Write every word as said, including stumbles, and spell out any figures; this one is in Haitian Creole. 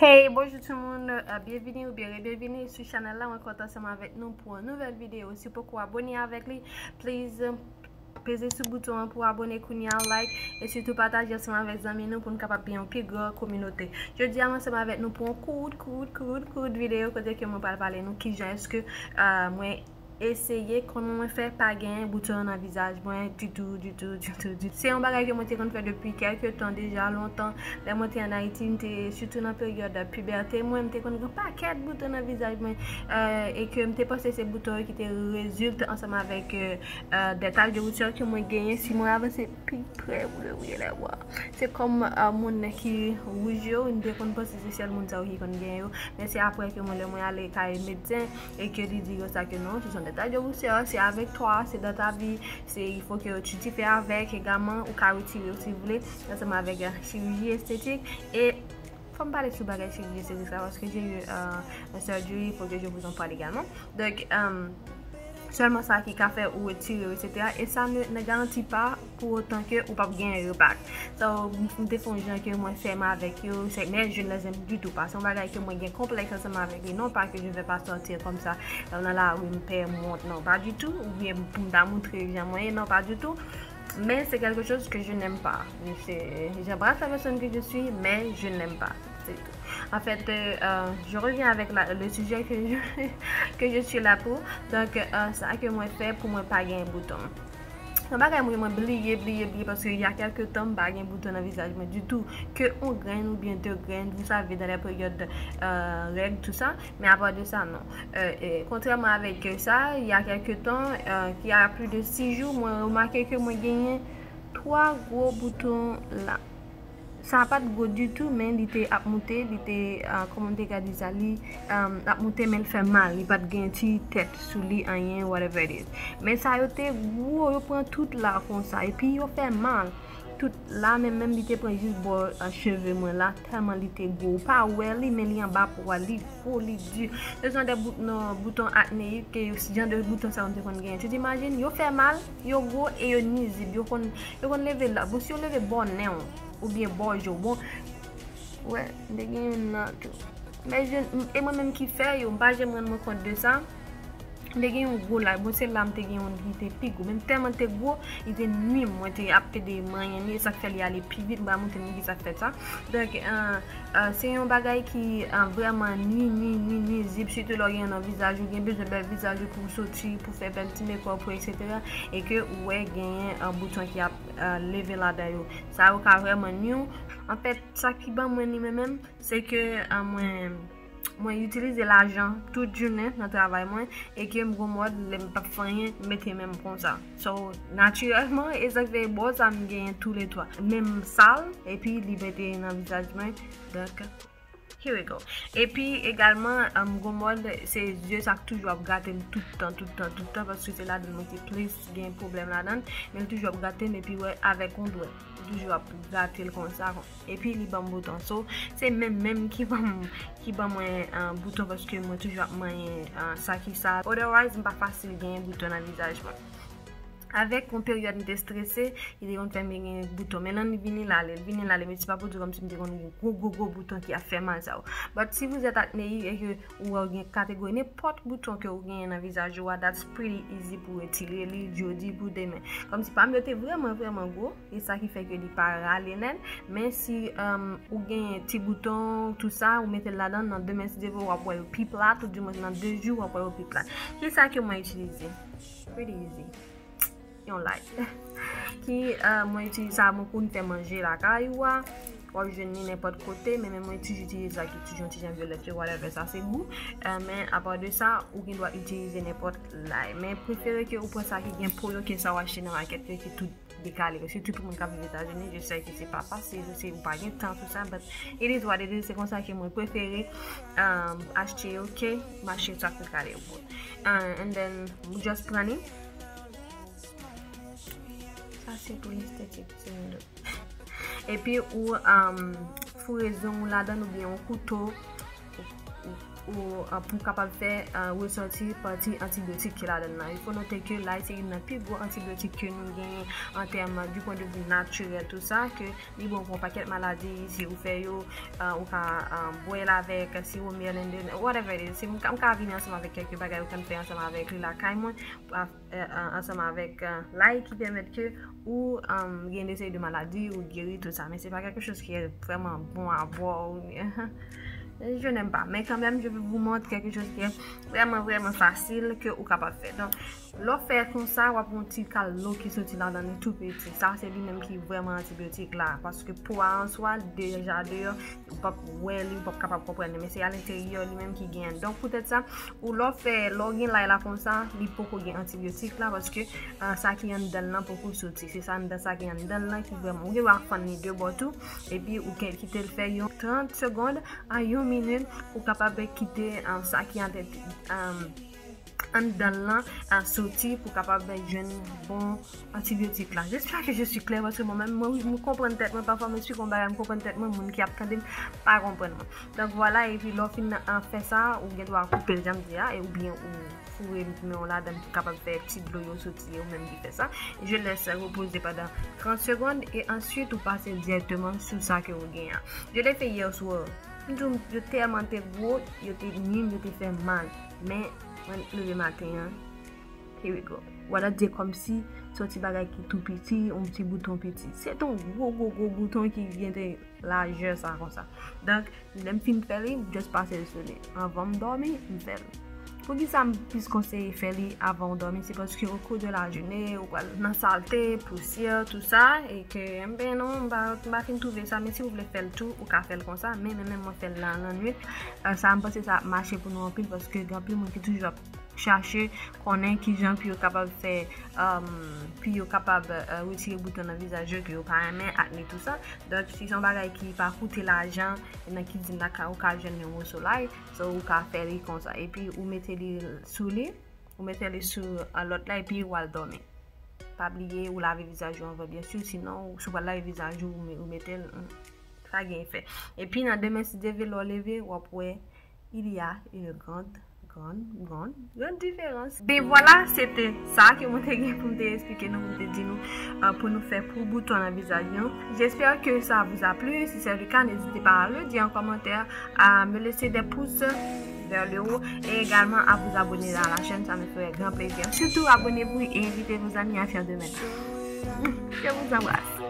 Hey, bonjou tout moun, euh, byenvini oubyen rebyenvini sou chanèl la. Mwen kontan ansanm avèk nou pou yon nouvèl videyo. Si w poko abone avèk li, please, euh, peze sou bouton an pou abone kounye a, like, e sitou pataje ansanm avèk zanmi nou pou n kapab gen yon pi gran kominote. Jodi a, mwen ansanm avèk nou pou yon kout, kout, kout, kout videyo kote ke mwen pral pale nou kijan èske, euh, mwen eseye, kòman mwen fè pa genyen bouton nan vizaj mwen ditou, ditou, ditou, ditou. Se yon bagay ke mwen te konn fè depi kèlke tan deja, lontan. Lè mwen te ann Ayiti, m te, sitou nan peryòd pibète mwen, m te konn gen pakèt bouton nan vizaj mwen, euh, e ke m te panse se bouton yo ki te rezilte ansanm avèk, euh, euh, des taches de rousseur ke mwen genyen. Si mwen avanse pi prè, vous devrez les voir. Se kòm, euh, moun ki wouj yo, m te konn panse se sèl moun sa yo ki konn genyen yo. Men se apre ke mwen, lè mwen ale kay medsen, e ke li di yo sa ke non, ce sont des taches de rousseur, c'est avec toi, c'est dans ta vie, c'est, il faut que tu t'y fais avec également, ou ka retire yo si vous voulez, ansanm avèk, euh, chirurgie esthétique. E fò m pale sou bagay chirurgie esthétique sa, paske j'ai eu, euh, un surgery, il faut que je vous en parle également. Donc, euh, sèlman sa ki ka fè ou retire yo, et cetera. E sa ne, ne garantit pas pour autant ke ou p ap genyen yo back. So, m te fè yon jan ke mwen fèmen avèk yo, se, mais je ne les aime du tout pas. Se yon bagay ke mwen gen konplèks ansanm avèk li. Non pas que je vais pas sortir comme ça, euh, nan lari, m pè, m wont, non, pas du tout. Oubyen pou m ta montre jan mwen ye, non, pas du tout. Mais c'est quelque chose que je n'aime pas. C'est, j'embrasse la personne que je suis, mais je ne l'aime pas. C'est tout. En fait, euh, euh, je reviens avec la, le sujet que je, que je suis là pour. Donc, euh, sa ke mwen fè pou mwen pa gen bouton. Yon bagay mwen, mwen bliye, bliye, bliye, paske y a kèlke tan m pa gen bouton nan vizaj mwen ditou. Ke yon grenn oubyen de grenn, vous savez, dans les périodes, euh, règles, tout ça. Men apa de sa, non. Euh, e, kontrèman avèk sa, il y a quelque temps, euh, il y a plus de six jours, mwen remake ke mwen genyen twa gwo bouton la. Sa pa t gwo ditou, men li te ap moute, li te, euh, kòman m te ka di sa, li, euh, ap moute, men l fè mal, li pa t gen ti tèt sou li, anyen, whatever it is. Men sa yo te gwo, yo pran tout la konsa, epi yo fè mal. Tout la, menm, menm li te pran jis bò, euh, cheve mwen la, tèlman li te gwo. Ou pa wè li, men li anba po a, li gwo, li di. Se jan de bout-, non, bouton akneyik ke yo, jan de bouton sa yo m te konn genyen. Tu t'imagines, yo fè mal, yo gwo e yo nizib. Yo konn, yo konn leve la. Bon, si yo leve bò nen w, oubyen bò je w, bon, wè, m te gen youn nan tou. Men je, e mwen menm ki fè yo, m pa janm rann mwen kont de sa. M te gen yon gwo la, bon, se la m te gen yon ki te pi gwo. Men tèlman te gwo, li te nwi m. Mwen te ap pede manyen li, e sa k fè li ale pi vit. M pral montre nou ki sa k fè sa. Donk, euh, euh, se yon bagay ki, euh, vrèman nwi, nwi, nwi, nwizib, sitou lè w gen nan vizaj ou, gen bezwen bèl vizaj ou pou w soti, pou fè bèl ti makeup ou, et cetera. E ke ou wè genyen, euh, bouton ki ap, euh, leve ladan yo. Sa yo ka vrèman nwi w. Anfèt, sa ki ban mwen li menm, se ke, euh, mwen, mwen itilize lajan tout jounen nan travay mwen e ke m gon mòd lè m p ap fè anyen, m mete men m konsa. So, natirèlman, e sa k fè bò sa m genyen toulètwa. Men m sal, epi li mete nan vizaj mwen. Donk, here we go. Epi egalman, um, gon mòd, se zye sa k toujou ap gate m tout tan, tout tan, tout tan, paske se ladan l mwen te plis gen pwoblèm ladan l, men l toujou ap gate m, epi wè, avèk yon dwèt, li toujou ap gate l konsa. Epi li ban m bouton. So, se menm, menm ki ban m, ki ban mwen, uh, bouton, paske mwen toujou ap manyen, uh, sa ki sa. Otherwise, m pa fasil genyen bouton nan vizaj mwen. Avèk yon peryòd m te strese, li te konn fè m gen bouton. Men nan li vini l ale, l vini l ale, men se pa pou di kòmsi m te konn gen gwo, gwo, gwo bouton ki ap fè mal sa yo. But si vous êtes acnéique e ke ou wè w gen kategori nenpòt bouton ke ou genyen nan vizaj ou a, that's pretty easy pou retire li jodi pou demen. Kòmsi pa m yo te vrèman, vrèman gwo, e sa ki fè ke li pa rale nèt. Men si, um, ou genyen ti bouton, tout sa, ou mete l ladan, nan demen si Dye vle w ap wè yo pi plat, ou di mwen nan de jou w ap wè yo pi plat. Ki sa ke mwen itilize? Pretty easy. Yon like. Ki, euh, mwen itilize sa, mwen konn fè manje lakay ou a. W ap jwenn li nenpòt kote, men, men mwen toujou itilize sa ki toujou yon ti jan vyolèt yo, whatever, sa se gou. Euh, men apa de sa, ou gen dwa itilize nenpòt lay. Men prefere ke ou pran sa ki gen po yo ke sa w achte nan makèt yo ki tout dekale yo. Sitou pou moun k ap viv Etazini, je sais que c'est pas facile, se ou pa gen tan, tout sa, but it is what it is, se konsa ke mwen prefere, um, achte yo ke m achte sa k dekale yo. Uh, and then, ou just pran li. Sa se pou estetik, se yon lòt. Epi ou, um, foure zong ou ladan oubyen yon kouto, ou, ou, pou, uh, pou kapab fè, uh, resòti pati antibyotik ki ladan nan. Il faut noter que l'ail se youn nan pi gwo antibyotik ke nou genyen an tèm du point de vue naturel, tout sa, ke li bon pou yon pakèt maladi, si ou fè yo, uh, ou ka, uh, bwè l avèk siwo mèl, whatever it is. Si m ka, m ka vini ansanm avèk kèk bagay ou konn fè ansanm avèk li lakay mwen, euh, ansanm avèk, euh, l'ail ki pèmèt ke ou, um, gen de seri de maladi, ou geri, tout sa. Men se pa quelque chose qui est vraiment bon à boire. Je n'aime pas. Mais quand même, je vais vous montrer quelque chose qui est vraiment, vraiment facile ke ou kapab fè. Donk, lè w fè konsa, w ap gen yon ti kal dlo ki soti ladan li tou piti. Sa, se li menm ki vrèman antibyotik la. Paske po a an swa, deja deyò, ou p ap wè li, ou p ap kapab konprann li, men se alenteryè li menm ki genyen. Donk, poutèt sa, ou lè w fè, lè w gen l'ail la konsa, li poko gen antibyotik la, paske, ah, sa ki anndan l lan poko soti. Se sa anndan, sa ki anndan l lan ki vrèman. Ou gen dwa fann li de bò tou, epi ou gen kite l fè yon trant segonn a yon minit, ou kapab kite, ah, sa ki anndan, ah, anndan l lan, ah, soti pou kapab jwenn bon antibyotik la. J'espère que je suis claire, paske mwen menm, mwen, mwen konprann tèt mwen, pafwa mwen esplike yon bagay, mwen konprann tèt mwen, moun ki ap tande m pa konprann mwen. Donk, vwala, epi lè w fin, ah, fè sa, ou gen dwa koupe l, jan m di a, e oubyen ou foure men w ladan l pou kapab fè ti dlo yo soti, e ou menm ki fè sa. Je laisse reposer pendant trente secondes et ensuite ou pase directement sou sa ke ou gen an. Je l'ai fait hier soir. M di w, yo tèlman te gwo, yo te minm, yo te fè mal. Men, mwen leve maten an, here we go. Wala, di kòmsi se yon ti bagay ki tou piti, yon ti bouton piti. Se te yon gwo, gwo, gwo bouton ki gen te lajè sa konsa. Donk, lè m fin fè li, m just pase l sou li. Anvan m dòmi, m fè l. Poukisa m plis konseye fè li avan w dòmi? Se paske au cours de la journée, ou pral nan salte, pousyè, tout sa, e ke, enben non, m pa, m pa fin twouve sa, men si ou vle fè l tou, ou ka fè l konsa, men, men, men mwen fè l la nan nwit. Euh, sa, m panse sa ap mache pou nou anpil, paske gen anpil moun ki toujou ap chache konnen kijan pou yo kapab fè, um, pou yo kapab, euh, retire bouton nan vizaj yo ke yo pa renmen, akne, tout sa. Donk, si se yon bagay ki pa koute lajan, nan kizin la, ka, ou ka jwenn yon moso l'ail, so ou ka fè li konsa. Epi ou mete li sou li, ou mete li sou, euh, lòt la, epi ou al dòmi. Pa bliye, ou lave vizaj ou anvan, byen si, sinon, si ou pa lave vizaj ou, ou me-, ou mete l, hmm, pa gen efè. Epi nan demen, si Dye vle, lè w leve, w ap wè, il y a une grande, grande, grande, grande différence. Ben voilà, se te sa ke mwen te gen pou m te eksplike nou, pou m te di nou, euh, pou nou fè pou bouton nan vizaj nou. J'espère que ça vous a plu. Si c'est le cas, n'hésitez pas à le dire en commentaire, à me laisser des pouces vers le haut et également à vous abonner à la chaîne, ça me ferait grand plaisir. Surtout, abonnez-vous et invitez vos amis à faire de même. Je vous embrasse.